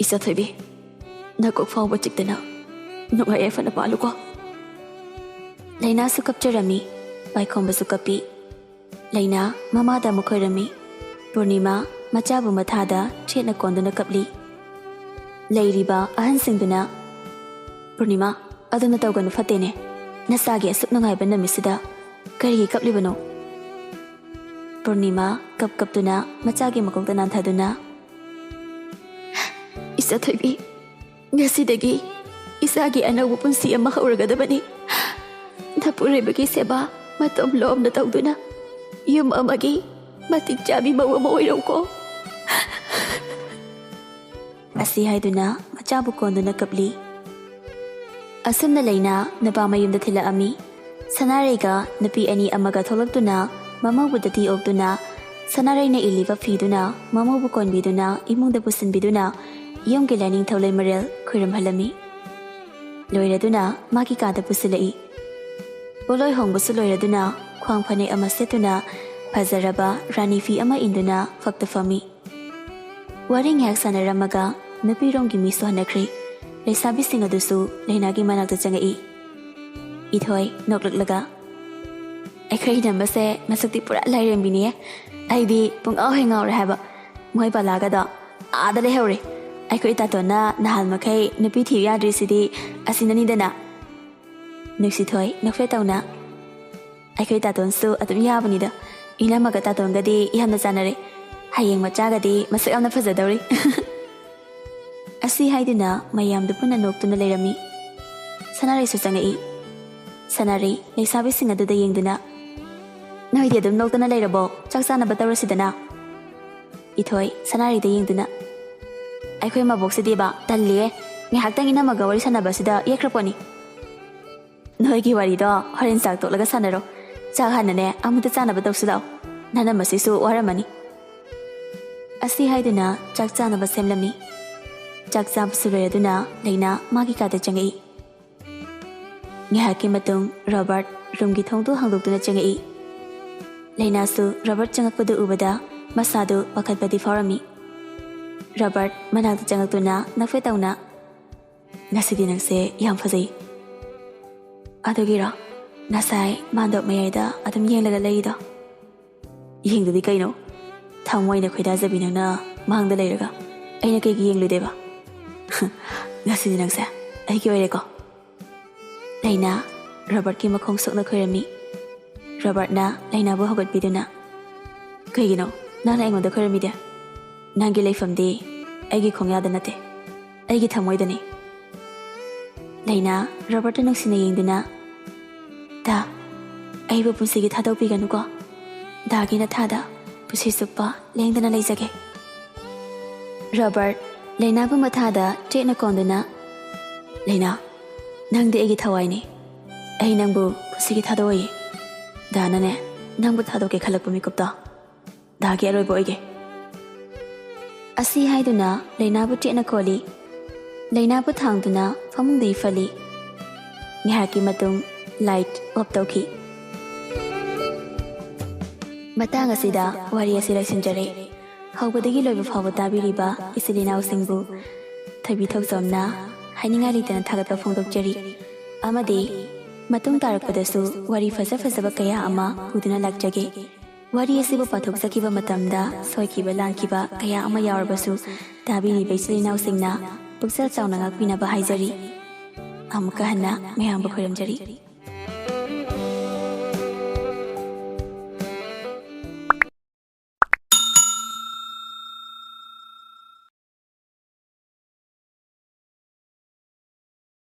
"ꯏꯆꯥ ꯊꯣꯏꯕꯤ, ꯅꯀꯣꯛ ꯐꯥꯎꯕ ꯆꯤꯛꯇꯅ ꯅꯨꯡꯉꯥꯏ ꯌꯥꯏꯐꯅ ꯄꯥꯜꯂꯨꯀꯣ"꯫ ꯂꯩꯅꯥꯁꯨ ꯀꯞꯆꯔꯝꯃꯤ, ꯄꯥꯏꯈꯣꯝꯕꯁꯨ ꯀꯞꯄꯤ꯫ ꯂꯩꯅꯥ ꯃꯃꯥꯗ ꯑꯃꯨꯛ ꯈꯣꯏꯔꯝꯃꯤ꯫ ꯄꯨꯔꯅꯤꯃꯥ ꯃꯆꯥꯕꯨ ꯃꯊꯥꯗ ꯆꯦꯠꯅ ꯀꯣꯟꯗꯨꯅ ꯀꯞꯂꯤ꯫ ꯂꯩꯔꯤꯕ ꯑꯍꯟꯁꯤꯡꯗꯨꯅ, "ꯄꯨꯔꯅꯤꯃꯥ, ꯑꯗꯨꯅ ꯇꯧꯒꯅꯨ, ꯐꯠꯇꯦꯅꯦ꯫ ꯅꯆꯥꯒꯤ ꯑꯁꯨꯛ ꯅꯨꯡꯉꯥꯏꯕ ꯅꯨꯃꯤꯠꯁꯤꯗ ꯀꯔꯤꯒꯤ ꯀꯞꯂꯤꯕꯅꯣ?" ꯄꯨꯔꯅꯤꯃꯥ ꯀꯞ ꯀꯞꯇꯨꯅ ꯃꯆꯥꯒꯤ ꯃꯀꯣꯛꯇ ꯅꯥꯟꯊꯗꯨꯅ, "ꯏꯆꯥ ꯊꯣꯏꯕꯤ, ꯉꯁꯤꯗꯒꯤ ꯏꯆꯥꯒꯤ ꯑꯅꯧꯕ ꯄꯨꯟꯁꯤ ꯑꯃ ꯍꯧꯔꯒꯗꯕꯅꯤ꯫ ꯅꯄꯨꯔꯣꯏꯕꯒꯤ ꯁꯦꯕꯥ ꯃꯇꯝ ꯂꯣꯝꯅ ꯇꯧꯗꯨꯅ ꯌꯨꯝ ꯑꯃꯒꯤ ꯃꯇꯤꯛ ꯆꯥꯕꯤ ꯃꯧ ꯑꯃ ꯑꯣꯏꯔꯧꯀꯣ"꯫ ꯑꯁꯤ ꯍꯥꯏꯗꯨꯅ ꯃꯆꯥꯕꯨ ꯀꯣꯟꯗꯨꯅ ꯀꯞꯂꯤ꯫ ꯑꯁꯨꯝꯅ ꯂꯩꯅꯥ ꯅꯨꯄꯥ ꯃꯌꯨꯝꯗ ꯊꯤꯜꯂꯛꯑꯝꯃꯤ꯫ ꯁꯅꯥꯔꯩꯒ ꯅꯨꯄꯤ ꯑꯅꯤ ꯑꯃꯒ ꯊꯣꯛꯂꯛꯇꯨꯅ ꯃꯃꯧꯕꯨ ꯗꯇꯤ ꯑꯣꯛꯇꯨꯅ, ꯁꯅꯥꯔꯩꯅ ꯏꯜꯂꯤꯕ ꯐꯤꯗꯨꯅ ꯃꯃꯧꯕꯨ ꯀꯣꯟꯕꯤꯗꯨꯅ ꯏꯃꯨꯡꯗ ꯄꯨꯁꯤꯟꯕꯤꯗꯨꯅ ꯌꯨꯝꯒꯤ ꯂꯥꯏꯅꯤꯡꯊꯧ ꯂꯩꯃꯔꯦꯜ ꯈꯣꯏꯔꯝꯍꯜꯂꯝꯃꯤ꯫ ꯂꯣꯏꯔꯗꯨꯅ ꯃꯥꯒꯤ ꯀꯥꯗ ꯄꯨꯁꯤꯜꯂꯛꯏ꯫ ꯄꯣꯠꯂꯣꯏ ꯍꯣꯡꯕꯁꯨ ꯂꯣꯏꯔꯗꯨꯅ ꯈ꯭ꯋꯥꯡ ꯐꯅꯦꯛ ꯑꯃ ꯁꯦꯠꯇꯨꯅ ꯐꯖꯔꯕ ꯔꯥꯅꯤ ꯐꯤ ꯑꯃ ꯏꯟꯗꯨꯅ ꯐꯛꯇ ꯐꯝꯃꯤ꯫ ꯋꯥꯔꯤ ꯉꯥꯏꯍꯥꯛ ꯁꯥꯟꯅꯔꯝꯃꯒ ꯅꯨꯄꯤꯔꯣꯝꯒꯤ ꯃꯤꯁꯨ ꯍꯟꯅꯈ꯭ꯔꯦ꯫ ꯂꯩꯁꯥꯕꯤꯁꯤꯡ ꯑꯗꯨꯁꯨ ꯂꯩꯅꯥꯒꯤ ꯃꯅꯥꯛꯇ ꯆꯪꯉꯛꯏ꯫ ꯏꯊꯣꯏ ꯅꯣꯛꯂꯛꯂꯒ, "ꯑꯩꯈꯣꯏ ꯏꯅꯝꯃꯁꯦ ꯃꯁꯛꯇꯤ ꯄꯨꯔꯥ ꯂꯥꯏꯔꯦꯝꯕꯤꯅꯤꯌꯦ꯫ ꯑꯩꯗꯤ ꯄꯨꯡꯉꯥꯎ ꯍꯦꯛ ꯉꯥꯎꯔꯦ ꯍꯥꯏꯕ꯫ ꯃꯣꯏ ꯄꯂꯥꯒꯗꯣ ꯑꯥꯗ ꯂꯩꯍꯧꯔꯦ꯫ ꯑꯩꯈꯣꯏ ꯇꯥꯇꯣꯟꯅ ꯅꯍꯥꯟ ꯃꯈꯩ ꯅꯨꯄꯤ ꯊꯤꯌꯨ ꯌꯥꯗ꯭ꯔꯤꯁꯤꯗꯤ ꯑꯁꯤꯅꯅꯤꯗꯅ꯫" ꯅꯨꯡꯁꯤꯊꯣꯏ ꯅꯣꯛꯐꯦꯠ ꯇꯧꯅ, "ꯑꯩꯈꯣꯏ ꯇꯥꯇꯣꯟꯁꯨ ꯑꯗꯨꯝ ꯌꯥꯕꯅꯤꯗ꯫ ꯏꯅꯝꯃꯒ ꯇꯥꯇꯣꯟꯒꯗꯤ ꯌꯥꯝꯅ ꯆꯥꯟꯅꯔꯦ꯫ ꯍꯌꯦꯡ ꯃꯆꯥꯒꯗꯤ ꯃꯁꯛ ꯌꯥꯝꯅ ꯐꯖꯗꯧꯔꯤ꯫" ꯑꯁꯤ ꯍꯥꯏꯗꯨꯅ ꯃꯌꯥꯝꯗꯨ ꯄꯨꯟꯅ ꯅꯣꯛꯇꯨꯅ ꯂꯩꯔꯝꯃꯤ꯫ ꯁꯅꯥꯔꯩꯁꯨ ꯆꯪꯉꯛꯏ꯫ ꯁꯅꯥꯔꯩ ꯂꯩꯁꯥꯕꯤꯁꯤꯡ ꯑꯗꯨꯗ ꯌꯦꯡꯗꯨꯅ, "ꯅꯣꯏꯗꯤ ꯑꯗꯨꯝ ꯅꯣꯛꯇꯅ ꯂꯩꯔꯕꯣ? ꯆꯥꯛ ꯆꯥꯅꯕ ꯇꯧꯔꯁꯤꯗꯅ꯫" ꯏꯊꯣꯏ ꯁꯅꯥꯔꯩꯗ ꯌꯦꯡꯗꯨꯅ, "ꯑꯩꯈꯣꯏ ꯃꯕꯣꯛꯁꯤꯗꯤꯕ ꯇꯜꯂꯤꯌꯦ꯫ ꯉꯥꯏꯍꯥꯛꯇꯪ ꯏꯅꯝꯃꯒ ꯋꯥꯔꯤ ꯁꯥꯟꯅꯕꯁꯤꯗ ꯌꯦꯛꯈ꯭ꯔꯄꯣꯠꯅꯤ꯫" "ꯅꯣꯏꯒꯤ ꯋꯥꯔꯤꯗꯣ ꯍꯣꯔꯦꯟ ꯆꯥꯛ ꯇꯣꯛꯂꯒ ꯁꯥꯟꯅꯔꯣ꯫ ꯆꯥꯛ ꯍꯥꯟꯅꯅꯦ ꯑꯃꯨꯛꯇ ꯆꯥꯅꯕ ꯇꯧꯁꯤ ꯂꯥꯛꯑꯣ꯫ ꯅꯅꯝꯃꯁꯤꯁꯨ ꯋꯥꯔꯝꯃꯅꯤ꯫" ꯑꯁꯤ ꯍꯥꯏꯗꯨꯅ ꯆꯥꯛ ꯆꯥꯅꯕ ꯁꯦꯝꯂꯝꯃꯤ꯫ ꯆꯥꯛ ꯆꯥꯕꯁꯨ ꯂꯣꯏꯔꯗꯨꯅ ꯂꯩꯅꯥ ꯃꯥꯒꯤ ꯀꯥꯗ ꯆꯪꯉꯛꯏ꯫ ꯉꯥꯏꯍꯥꯛꯀꯤ ꯃꯇꯨꯡ ꯔꯣꯕꯥꯔꯠ ꯔꯨꯝꯒꯤ ꯊꯣꯡꯗꯨ ꯍꯥꯡꯗꯣꯛꯇꯨꯅ ꯆꯪꯉꯛꯏ꯫ ꯂꯩꯅꯥꯁꯨ ꯔꯣꯕꯥꯔꯠ ꯆꯪꯉꯛꯄꯗꯨ ꯎꯕꯗ ꯃꯁꯥꯗꯨ ꯄꯥꯈꯠꯄꯗꯤ ꯐꯥꯎꯔꯝꯃꯤ꯫ ꯔꯣꯕꯥꯔꯠ ꯃꯅꯥꯛꯇ ꯆꯪꯉꯛꯇꯨꯅ ꯅꯣꯛꯐꯦꯠ ꯇꯧꯅ, "ꯉꯁꯤꯗꯤ ꯅꯪꯁꯦ ꯌꯥꯝ ꯐꯖꯩ꯫ ꯑꯗꯨꯒꯤꯔꯣ ꯉꯁꯥꯏ ꯃꯥꯟꯗꯣꯞ ꯃꯌꯥꯏꯗ ꯑꯗꯨꯝ ꯌꯦꯡꯂꯒ ꯂꯩꯔꯤꯗꯣ?" "ꯌꯦꯡꯗꯗꯤ ꯀꯩꯅꯣ? ꯊꯃꯣꯏꯅ ꯈꯣꯏꯗꯥꯖꯕꯤ ꯅꯪꯅ ꯃꯥꯡꯗ ꯂꯩꯔꯒ ꯑꯩꯅ ꯀꯩꯒꯤ ꯌꯦꯡꯂꯣꯏꯗꯣꯏꯕ?" "ꯉꯁꯤꯗꯤ ꯅꯪꯁꯦ ꯑꯩꯒꯤ ꯑꯣꯏꯔꯦꯀꯣ꯫" ꯂꯩꯅꯥ ꯔꯣꯕꯥꯔꯠꯀꯤ ꯃꯈꯣꯡ ꯁꯣꯛꯅ ꯈꯣꯏꯔꯝꯃꯤ꯫ ꯔꯣꯕꯥꯔꯠꯅ ꯂꯩꯅꯥꯕꯨ ꯍꯧꯒꯠꯄꯤꯗꯨꯅ, "ꯀꯩꯒꯤꯅꯣ ꯅꯪꯅ ꯑꯩꯉꯣꯟꯗ ꯈꯣꯏꯔꯝꯃꯤꯗꯤ? ꯅꯪꯒꯤ ꯂꯩꯐꯝꯗꯤ ꯑꯩꯒꯤ ꯈꯣꯡꯌꯥꯗ ꯅꯠꯇꯦ, ꯑꯩꯒꯤ ꯊꯃꯣꯏꯗꯅꯤ꯫" ꯂꯩꯅꯥ ꯔꯣꯕꯥꯔꯠꯇ ꯅꯨꯡꯁꯤꯅ ꯌꯦꯡꯗꯨꯅ, "ꯗꯥ, ꯑꯩꯕꯨ ꯄꯨꯟꯁꯤꯒꯤ ꯊꯥꯗꯣꯛꯄꯤꯒꯅꯨꯀꯣ꯫ ꯗꯥꯒꯤ ꯅꯊꯥꯗ ꯄꯨꯟꯁꯤ ꯆꯨꯞꯄ ꯂꯦꯡꯗꯅ ꯂꯩꯖꯒꯦ꯫" ꯔꯣꯕꯥꯔꯠ ꯂꯩꯅꯥꯕꯨ ꯃꯊꯥꯗ ꯆꯦꯠꯅ ꯀꯣꯟꯗꯨꯅ, "ꯂꯩꯅꯥ, ꯅꯪꯗꯤ ꯑꯩꯒꯤ ꯊꯋꯥꯏꯅꯤ꯫ ꯑꯩ ꯅꯪꯕꯨ ꯄꯨꯟꯁꯤꯒꯤ ꯊꯥꯗꯣꯛꯑꯣꯏ꯫ ꯗꯥꯅꯅꯦ, ꯅꯪꯕꯨ ꯊꯥꯗꯣꯛꯀꯦ ꯈꯜꯂꯛꯄ ꯃꯤꯀꯨꯞꯇꯣ ꯗꯥꯒꯤ ꯑꯔꯣꯏꯕ ꯑꯣꯏꯒꯦ꯫ ꯑꯁꯤ ꯍꯥꯏꯗꯨꯅ ꯂꯩꯅꯥꯕꯨ ꯆꯦꯠꯅ ꯀꯣꯜꯂꯤ꯫ ꯂꯩꯅꯥꯕꯨ ꯊꯥꯡꯗꯨꯅ ꯐꯃꯨꯡꯗ ꯏꯐꯜꯂꯤ꯫ ꯉꯥꯏꯍꯥꯛꯀꯤ ꯃꯇꯨꯡ light off ꯇꯧꯈꯤ꯫ ꯃꯇꯥꯡ ꯑꯁꯤꯗ ꯋꯥꯔꯤ ꯑꯁꯤ ꯂꯣꯏꯁꯤꯟꯖꯔꯦ꯫ ꯍꯧꯕꯗꯒꯤ ꯂꯣꯏꯕ ꯐꯥꯎꯕ ꯇꯥꯕꯤꯔꯤꯕ ꯏꯆꯤꯜ ꯏꯅꯥꯎꯁꯤꯡꯕꯨ ꯊꯣꯏꯕꯤ ꯊꯣꯛꯆꯣꯝꯅ ꯍꯥꯏꯅꯤꯡꯉꯥꯏ ꯂꯩꯇꯅ ꯊꯥꯒꯠꯄ ꯐꯣꯡꯗꯣꯛꯆꯔꯤ꯫ ꯑꯃꯗꯤ ꯃꯇꯨꯡ ꯇꯥꯔꯛꯄꯗꯁꯨ ꯋꯥꯔꯤ ꯐꯖ ꯐꯖꯕ ꯀꯌꯥ ꯑꯃ ꯄꯨꯗꯨꯅ ꯂꯥꯛꯆꯒꯦ꯫ ꯋꯥꯔꯤ ꯑꯁꯤꯕꯨ ꯄꯥꯊꯣꯛꯆꯈꯤꯕ ꯃꯇꯝꯗ ꯁꯣꯏꯈꯤꯕ ꯂꯥꯟꯈꯤꯕ ꯀꯌꯥ ꯑꯃ ꯌꯥꯎꯔꯕꯁꯨ ꯇꯥꯕꯤꯔꯤꯕ ꯏꯆꯤꯜ ꯏꯅꯥꯎꯁꯤꯡꯅ ꯄꯨꯛꯆꯦꯜ ꯆꯥꯎꯅ ꯉꯥꯛꯄꯤꯅꯕ ꯍꯥꯏꯖꯔꯤ꯫ ꯑꯃꯨꯛꯀ ꯍꯟꯅ ꯃꯌꯥꯝꯕꯨ ꯈꯣꯏꯔꯝꯖꯔꯤ꯫